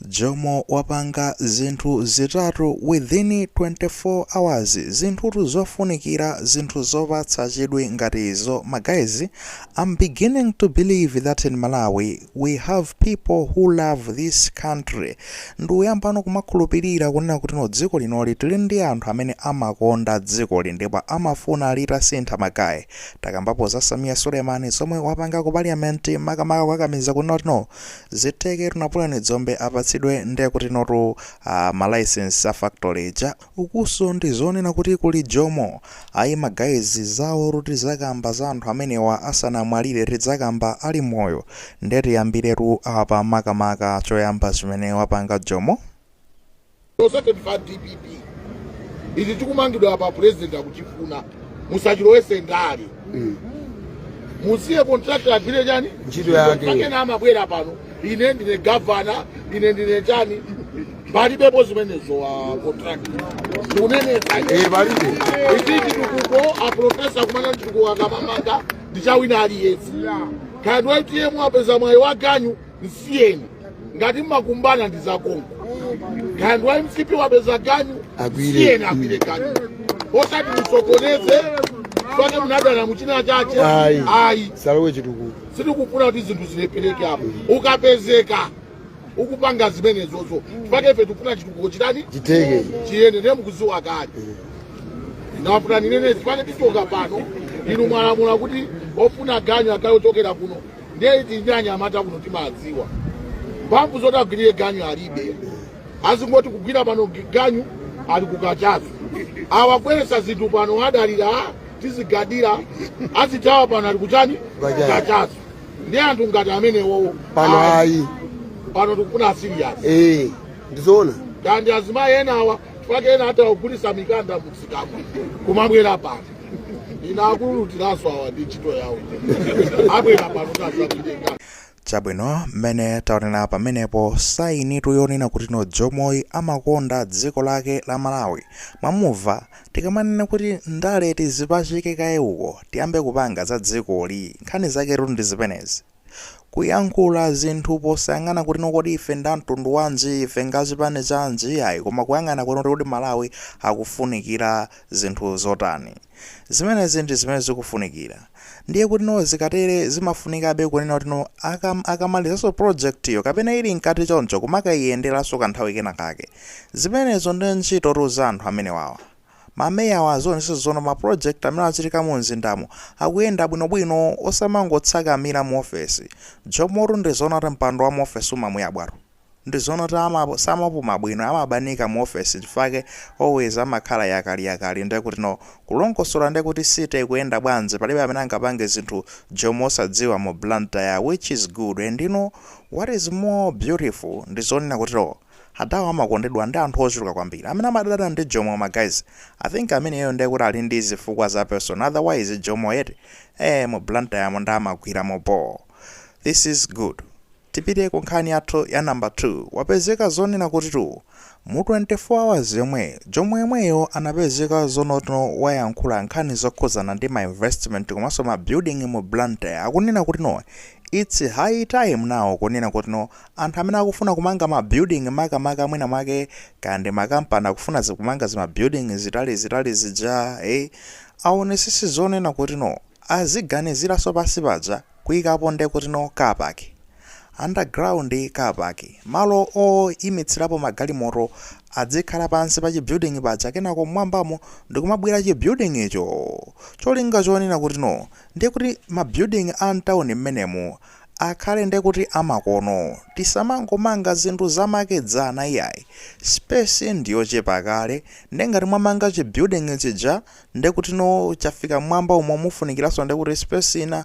Jomo wapanga zinthu zitatu within 24 hours, zinthutu zofunikira, zinthu zopatsa chidwi ngati izo. Ma guys, I'm beginning to believe that in Malawi we have people who love this country. Ndikuyambano kumakhulupirira kunena kuti no, dziko linoli tili ndi anthu amene amakonda dzikoli ndipo amafuna litasintha. Ma guys, takambapo za Sameer Suleman, zomwe wapanga ku parliament, makamaka kukakamiza kunena kuti no, zitheke, Tunapulani Dzombe apatsidwe ndiye kuti notu ma license a factory ija. Ukuso ndi zonena kuti kuli Jomo. Ayi ma guys, zawo ruti zakamba za anthu amenewa asanamwalire, tidzakamba ali moyo. Ndiye tiyambiretu apa, makamaka choyamba chimene wapanga Jomo. 75 DPP ichi chikumangidwa apa, president akuchifuna, musachilowese ndale, musiye contractor agwire chani? Ntchito yake. Pakena amabwera pano, "Ine ndine gavana, ine ndine chani." Palibepo zimenezo wa contractor, ndikunenetsa. Eh, palibe. Ichi chitukuko, aprofesa kumana chitukuko akamamanga ndi chawina aliyense. Kaya ndi UTM apeza mwayi wa ganyu, nsiyeni. Ngati mmakumbana ndi zakongo, kaya ndi wa MCP wapeza ganyu, Agwire. siyeni agwire ganyu, osati musokoneze pake munadana muchina chache. Ayi. Ayi. Salowe chitukuko. Sitikufuna kuti zinthu zilepereke apo. Ukapezeka ukupanga zimenezozo, pake ife tikufuna chitukuko chitani? Chiteke. Chiyende. Ndiye mukuziwa kale, ndafuna ninenezi pake tichoka pano. Inu mwalamula kuti ofuna ganyu akhale ochokera kuno, ndiye tinyanya amata kuno timadziwa mphamvu zoti agwirire ganyu alibe, azingoti kugwira pano ganyu ali kukachazo. Awabweresa zinthu pano, adalira tizigadira, azithawa pano ali kuchani? Kukachazo. Kukachazo. Ndi anthu ngati amenewo. Pano ayi. Pano tikufuna serious. Eh, ndizoona. Kandi azimayi enawa, chifukwa ena atawagulisa mikanda mutsikamo kumabwera pano, ina akululutiranso awa ndi ntchito yawo, abwera pano tazagwireka. Chabwino, mmene taonera pamenepo, sign tu yonena kuti no, Jomoyi amakonda dziko lake la Malawi. Mwamumva, tikamanena kuti ndale tizipachike kaye uko, tiyambe kupanga za dzikoli, nkhani zaketu ndi zimenezi. Kuyankhula zinthu posayang'ana kuti nokodi ife nda mtundu wanji, ife ngachipani chanji, ayi, koma kuyang'ana kuti kuti Malawi akufunikira zinthu zotani. Zimenezi ndi zimene zikufunikira. Ndiye kuti no, zikatere zimafunikabe kunena kuti no, akamalizanso project iyo kapena ili mkati choncho, kumakayiyenderanso kanthawi kena kake. Zimenezo ndi ntchito za anthu amene wawa mameya azonse zono. Ma project amene achitika mu mzindamo akuyenda bwinobwino, osamangotsakamira mu ofesi. Jomotu ndi zoona kuti mpando wa mu ofesi umamuyabwatu, ndi zoona kuti samapuma bwino, amabanika mu ofesi, chifukwa always amakhala yakaliyakali. Ndiye kuti no, kulongosola ndiye kuti city ikuyenda bwanji, palibe amene angapange zinthu Jomo osadziwa mu Blantyre, which is good. And you know what is more beautiful, ndi zonena kuti no, adawo amakondedwa ndi anthu ochuluka kwambiri. Amene amadana ndi Jomo, ma guys, I think ameneyo ndiye kuti ali ndi zifukwa za person, otherwise Jomo yeti mu Blantyre ndi amagwira mo. This is good. Tipite ku nkhani yathu ya number 2. Wapezeka zonena kuti tu mu 24 hours yomwe Jomo yemweyo anapezeka zonoto wayankhula nkhani zokhuzana ndi ma investment komanso ma building mu Blantyre. Akunena kuti no, it's high time now kunena kuti no, anthu amene akufuna kumanga ma building, makamaka mwina mwake kandi makampani akufuna zikumanga zima building zitali zitali zija, aonesese zonena kuti no, aziganiziranso pasi paja kuyikapo nde kuti no, car park, underground car park, malo oyimitsirapo magalimoto adzikhala pansi pa chibuilding paja, kenako mmwambamo ndikumabwera chibuilding icho. Cholinga chonena kuti no, ndiye kuti ma building a mtawuni mmenemu akhale ndiye kuti amakono. Tisamangomanga zinthu zamakedzana iyayi, space ndiyochepa kale. Ndengati mwamanga chibuilding chija, ndiye kuti no, chafika mmwamba umo, mufunikiranso ndiye kuti space ina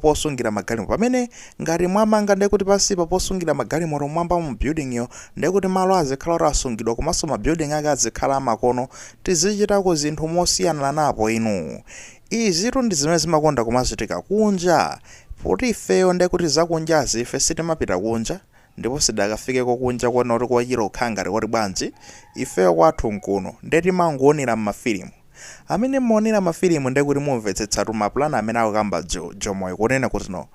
posungira magalimoto. Pamene ngati mwamanga ndiye kuti pansipa posungira magalimoto, mmwamba mu building yo ndiye kuti malo azikhala kuti asungidwa, komanso ma building ake azikhala amakono. Tizichitako zinthu mosiyana napo inu. Izitu ndi zimene zimakonda kumachitika kunja, poti ifeyo ndiye kuti zakunjazi ife sitimapita kunja, ndipo sidakafikeko kunja kuona kuti kochita kukhala ngati kuti bwanji. Ifeyo kwathu nkuno, ndiye timangoonera mmafilimu. Amene mmaonera mafilimu ndiye kuti mumvetsetsatu mapulani amene akukamba Jomoyo, kunena kuti no,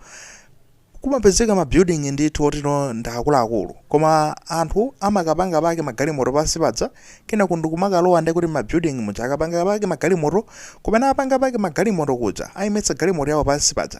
Kumapezeka ma building ndithu otino ndi akuluakulu, koma anthu amakapanga park magalimoto pansi paja, kenako ndikumakalowa ndekuti ma building muja. Akapanga park magalimoto, kumene apanga park magalimoto kuja, ayimitsa galimoto yawo pansi paja,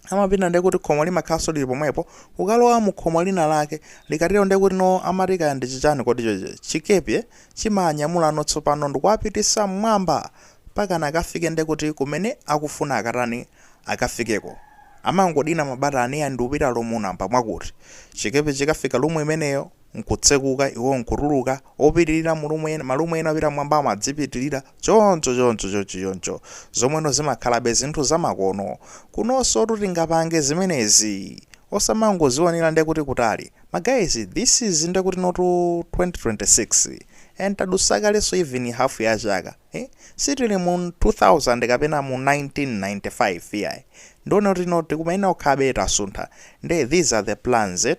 amapita ndekuti khomo limakhalanso lili pomwepo, kukalowa mu khomo lina lake. Likatero ndekuti no amati kaya ndi chichani kodi choche, chikepe chimanyamulano tsopano ndikuwapitisa mmwamba pakana akafike ndekuti kumene akufuna akatani, akafikeko. Amangodina mabatani ya ndikupita room number mwakuti. Chikepe chikafika room imeneyo nkutsekuka, iwo nkutuluka, opitirira mu room ena, ma room ena opita mwamba amadzipitirira choncho choncho choncho choncho. Zomweno zimakhalabe zinthu zamakono. Kunonso tingapange zimenezi, osamangozionera ndekuti kutali. Ma guys, this is ndekuti notu 2026 and tadusakalenso even half ya chaka, eh? Sitili mu 2000 kapena mu 1995 yayi. Ndione kuti no tikumayenera kukhabe tasuntha. Nde these are the plans, eh?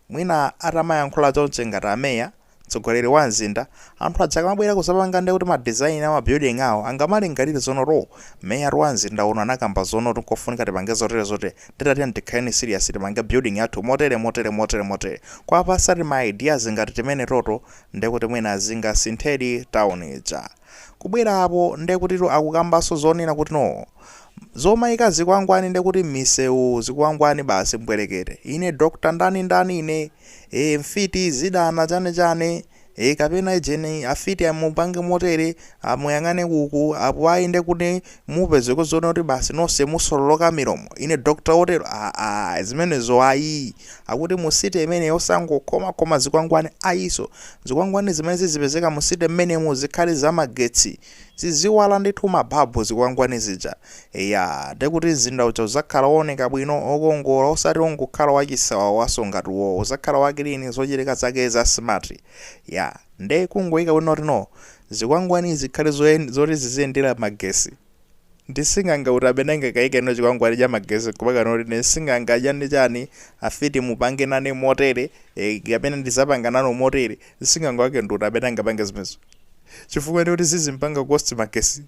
Mwina atamayankhula chonse ngati ameya, mtsogoleri wa mzinda, anthu aja akamabwera kuzapanga ndi kuti ma design ama building awo angamalingalire zonoto meya wa mzinda uno anakamba zono tikofunika tipange zotere zotere, nditati tikhaleni serious, tipange building yathu motere motere motere motere, kwapasati ma ideas ngati timene toto, ndekuti mwina zingasinthedi town ija. Kubwera apo ndekutitu akukambanso zonena kuti no zomayika zikwangwani, ndekuti m'misewu zikwangwani basi mbwerekete, ine Dr ndani ndani, ine mfiti zidana chane chane, kapena ijeni afiti amupange motere, amuyang'ane kuku apo ayi, ndekuti mupezeko zoona kuti basi nonse musololoka milomo, ine Dr otero. Aa, zimenezo ayi. Akuti mu city imene osangokhomakhoma zikwangwani ayiso. Zikwangwani zimene zizipezeka mu city mmenemu zikhale zamagetsi, ziziwala ndithu mababu zikwangwani zija. Ya, ndekuti mzinda uja uzakhala wooneka bwino, okongola, osati ongokhala wachisawawa waso ngati uwowo, uzakhala wa clean, zochitika zake za smart. Ya, nde kungoyika bwino tino zikwangwani zikhale zoti ziziyendera magesi. Ndising'anga kuti amene angakayike ino chikwangwani cha magesi kupaka noti ndising'anga chani chani, afiti mupange nane motere, kapena ndizapanga nanu motere. Sing'anga wake ndi kuti amene angapange zimenezo, chifukwa ndi kuti zizimpanga cost magesi,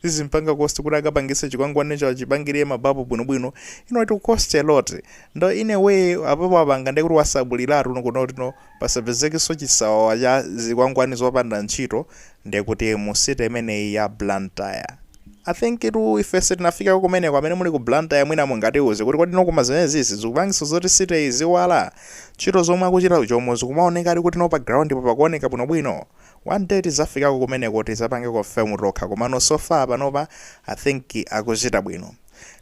zizimpanga cost kuti akapangise chikwangwani cho achipangire mababu bwinobwino. Ino it will cost a lot. Ndo in a way apapo apanga ndekuti wasabuliratu kunotino pasapezekenso chisawawa cha zikwangwani zopanda ntchito ndekuti mu city imeneyi ya Blantyre. I think itu ifense tinafika kumeneko. Amene muli ku Blantyre mwina mungatiuze kuti kodi nokuma zimenezi zikupangisa zoti city iziwala, ntchito zomwe akuchita chomwe zikumaoneka ali kuti no pa ground po pakuoneka bwinobwino. One day tizafikako kumeneko, tizapange confirm tokha, komano so far panopa I think akuchita bwino.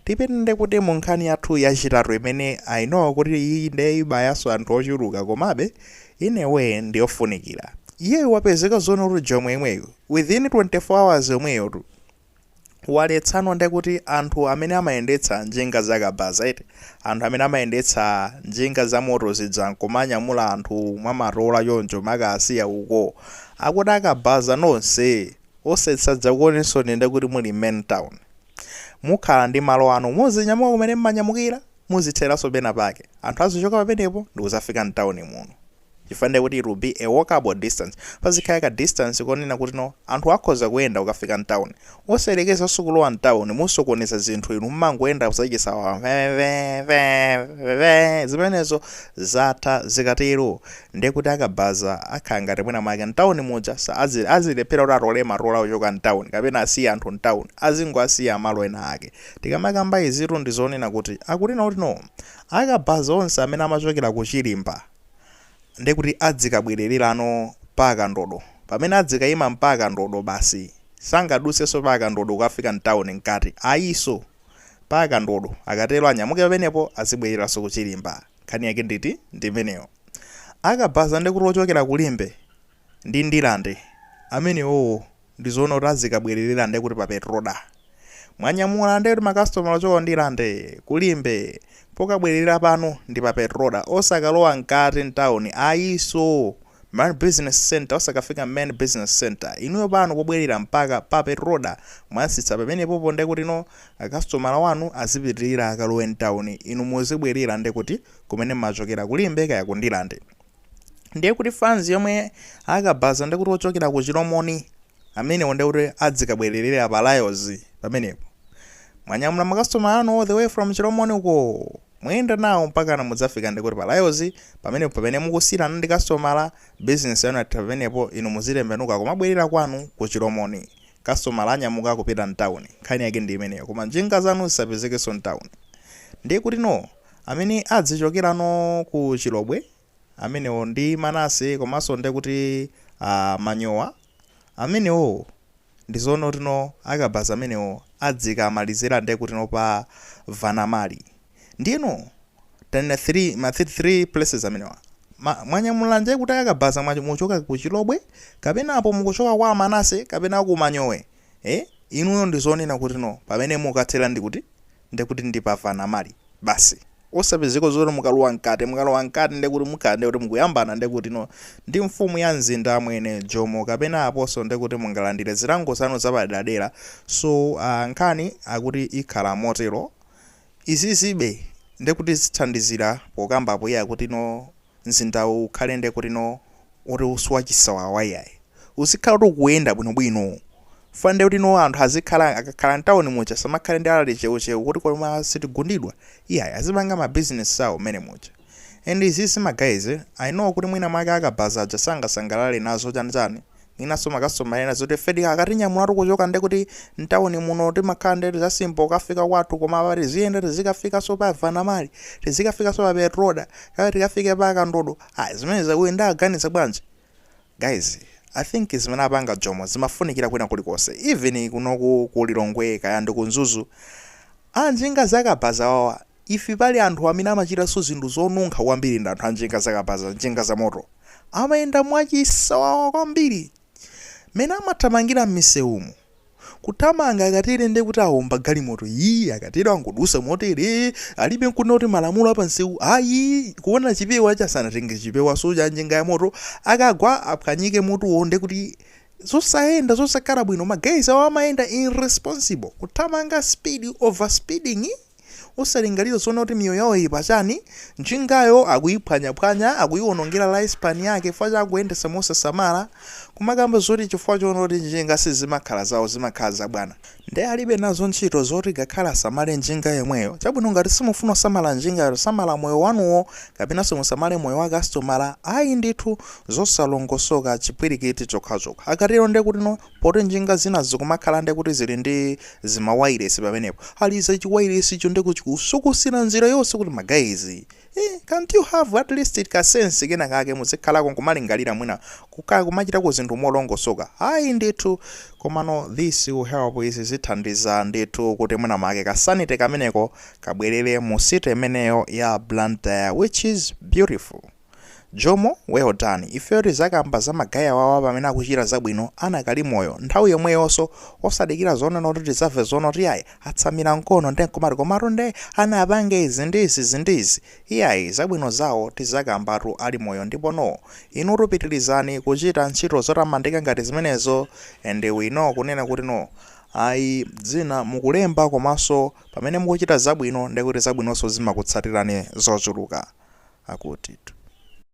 Tipitinde kuti mu nkhani yathu yachitatu imene I know kuti iyi nde ibayaso anthu ochuluka, komabe in a way ndiyofunikira. Iyeyo wapezeka zoona kuti jomwe imweyo within 24 hours yomweyo tu waletsano ndekuti anthu amene amayendetsa njinga zakabaza iti, anthu amene amayendetsa njinga za moto zija nkumanyamula anthu mwamatola choncho makasiya uko, akuti akabaza nonse osetsadza kuonenso nende kuti muli main town, mukhala ndi malo anu, muzinyamuka kumene mmanyamukira, muziteranso pena pake, anthu azichoka pamenepo ndikuzafika mtawuni muno, chifukwa kuti it will be a walkable distance. Pazikhala ka distance konena kuti no anthu akhoza kuyenda kukafika mtawuni, osayerekezanso kulowa mtawuni musokoneza zinthu inu, mmangoyenda kusachisawa zimenezo zatha. Zikatero ndekuti akabaza akhala ngati mwina mwake mtawuni muja azilephera kuti atole matola ochoka mtawuni kapena asiye anthu mtawuni, azingoasiya malo ena ake. Tikamakamba izitu ndizonena kuti akunena kuti no akabaza onse amene amachokera ku Chilimba ndekuti adzikabwerererano paka ndodo pamene adzikayima mpaka ndodo basi, sangadutsenso paka ndodo kukafika mtawuni mkati ayiso, paka ndodo. Akatero anyamuke pamenepo azibwereranso kuchilimba. Nkhani yake nditi ndimeneyo. Akabaza ndekuti ochokera kulimbe ndi Ndilande amenewowo ndizoona kuti azikabwererera ndekuti pa Petroda. Mwanyamula ndekuti makasitomala ochoka Ndilande, kulimbe, pokabwerera pano ndi pa Petroda, osakalowa mkati mtawuni ayiso, main business center, osakafika main business center. Inuyo pano pobwerera mpaka pa Petroda mwasitsa pamenepopo, ndekuti no akasitomala wanu azipitirira akalowe mtawuni, inu muzibwerera ndekuti kumene mmachokera, kulimbe kaya kundilande. Ndiye kuti fans yomwe akabaza ndekuti ochokera ku Chilomoni amenewo ndekuti adzikabwererera pa Lions pamenepo. Mwanyamula makasitomala anu all the way from Chilomoni uko. Muyenda nawo mpakana mudzafika ndikuti pa Laios pamenepo, pamene mukusiyirana ndi kastomala, bizinesi yanu yatha pamenepo. Inu muzitembenuka kumabwerera kwanu ku Chilomoni, kastomala anyamuka kupita mtawuni. Nkhani yake ndi imeneyo, koma njinga zanu zisapezekenso mtawuni. Ndiye kuti no, amene adzichokerano ku Chilobwe amenewo ndi Manase, komanso ndiye kuti Manyowa amenewo, ndizoona kuti no, akabaza amenewo adzikamalizira ndiye kuti no pa Vanamali. Ndiyeno tanena 3 ma 33 places amenewa. Mwanyamula nje kuti akabaza muchoka ku Chilobwe kapena apo mukuchoka kwa Manase kapena ku Manyowe, inuyo ndizonena kuti no, pamene mukathera ndikuti ndi pa Vanamali basi. Osapezeka zoti mukalowa mkati. Mukalowa mkati ndekuti mukhala ndekuti mukuyambana ndekuti no ndi mfumu ya mzinda amwene Jomo, kapena aponso ndekuti mungalandire zilango zanu zapaderadera. So nkhani akuti ikhala motero. Izizibe ndekuti zithandizira pokambapo iye akuti no, mzindawu ukhale ndekuti no oti usiwachisawawa iyayi, uzikhala kuti ukuyenda bwinobwino. Fande kuti no, anthu azikhala akakhala mtawuni muja samakhale ndi alali cheucheu kuti koma sitigundidwa iyayi, azipanga mabizinesi awo mmene muja. And izizi ma guys, I know kuti mwina mwake akabaza aja sangasangalale nazo chanichani, mwinanso makastomera ena zoti fedi akatinyamulatu kuchoka ndekuti mtawuni muno timakhala ndeti za simple kafika kwathu, koma apa tiziyenda tizikafikanso pa Vanamali, tizikafikanso pa Petroda, kaya tikafike pa Kandodo. Ah, zimene zakuyi ndaganiza bwanji guys? I think zimene apanga Jomo zimafunikira kwina kulikonse, even kunoku ku Lilongwe kaya ndi ku Mzuzu. Anjinga zakabaza wawa, ifi pali anthu amene amachitanso zinthu zonunkha kwambiri ndi anthu anjinga zakabaza, njinga za moto. Amayenda mwachisawawa kwambiri mene amathamangira m'misewumo, kuthamanga akatere ndi kuti awomba galimoto iyi, akatero angodusa motere, alibe nkunena kuti malamulo apansewu ayi, kuona chipewa chasanatenge chipewa so cha njinga ya moto, akagwa aphwanyike mutuwo. Ndi kuti zosayenda, zosakhala bwino. Ma guys awo amayenda irresponsible, kuthamanga speed, over speeding, osalingalira zoona kuti miyoyo yawo ili pachani. Njingayo akuyiphwanyaphwanya, akuyiwonongera lifespan yake chifukwa chakuyendesa mosasamala, kumakamba zoti chifukwa choona kuti njinga sizimakhala zawo, zimakhala zabwana, nde alibe nazo ntchito zoti ngakhale asamale njinga yomweyo. Chabwino, ngati simufuna kusamala njingayo, samala moyo wanuwo kapenanso musamale moyo wa kastomala. Ayi ndithu, zosalongosoka, chipwirikiti chokhachokha. Akatero nde kuti no, poti njinga zina zikumakhala nde kuti zili ndi zimawayilesi pamenepo, aliza chiwayilesi icho nde kuti chikusukusira nzira yonse kuti ma guys, can't you have at least ka sense kena kake, muzikhalako nkumalingalira, mwina kukhala kumachitako zinthu molongosoka? Ayi ndithu. Komano this will help, izi zithandiza ndithu kuti mwina make ka sanity kameneko kabwerere mu city imeneyo ya Blantyre, which is beautiful. Jomo, well done. Ifeyo tizakamba za ma guy awawa pamene akuchita zabwino anakali moyo, nthawi yomweyonso, osadikira zonena kuti tizamve zoona kuti ayi, atsamira mkono, nde nkumati komatu nde anapange izi ndi izi, izi ndi izi. Iyayi, zabwino zawo tizakambatu ali moyo. Ndipo no, inu tupitirizani kuchita ntchito zotamandika ngati zimenezo, and we know kunena kuti no, ayi, dzina mukulemba, komanso pamene mukuchita zabwino ndekuti zabwinonso zimakutsatirani zochuluka. Akutitu.